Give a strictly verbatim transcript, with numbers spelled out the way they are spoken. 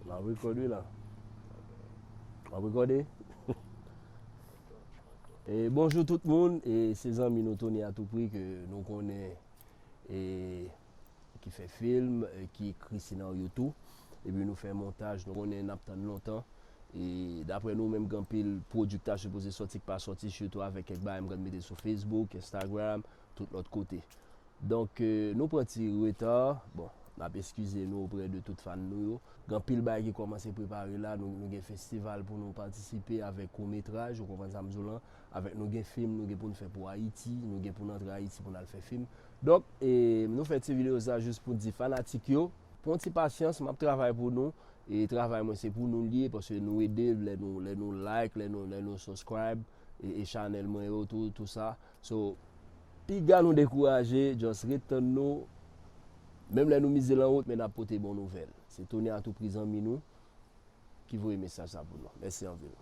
M ap rekòde la. M ap rekòde. E bonjou tout moun, e se zanmi nou Tony Atoupri ke nou konnen e ki fè fim, e ki ekri senaryo tou. Epi nou fè montaj, nou konnen n ap tann lontan. E daprè nou menm, gen anpil pwodui k ta sipoze sòti k pa sòti, sitou avèk kèk bagay m konn mete sou Facebook, Instagram, tout lòt kote. Donk, e, nou pran ti reta. Bon, n ap eskize nou oprè de tout fan nou yo. Gen anpil bagay ki kòmanse prepare la. Nou, nou gen festival pou nou patisipe avèk kout metraj, ou konprann sa m di w lan. Avèk nou gen fim, nou gen pou n fè pou Ayiti, nou gen pou n antre Ayiti pou n al fè fim. Donk, e, nou fè ti videyo sa jis pou di fanatik yo, pran ti pasyans, m ap travay pou nou. E travay mwen se pou nou l ye, paske nou ede lè nou, lè nou like, lè nou, lè nou subscribe, e, e chanèl mwen yo, tou, tou sa. So, piga nou dekouraje, just ret tann nou. Menm lè nou mize lan wot, men n ap pote bon nouvèl. Se Tony Atoupri zanmi nou ki voye mesaj sa pou nou. Mèsi anpil.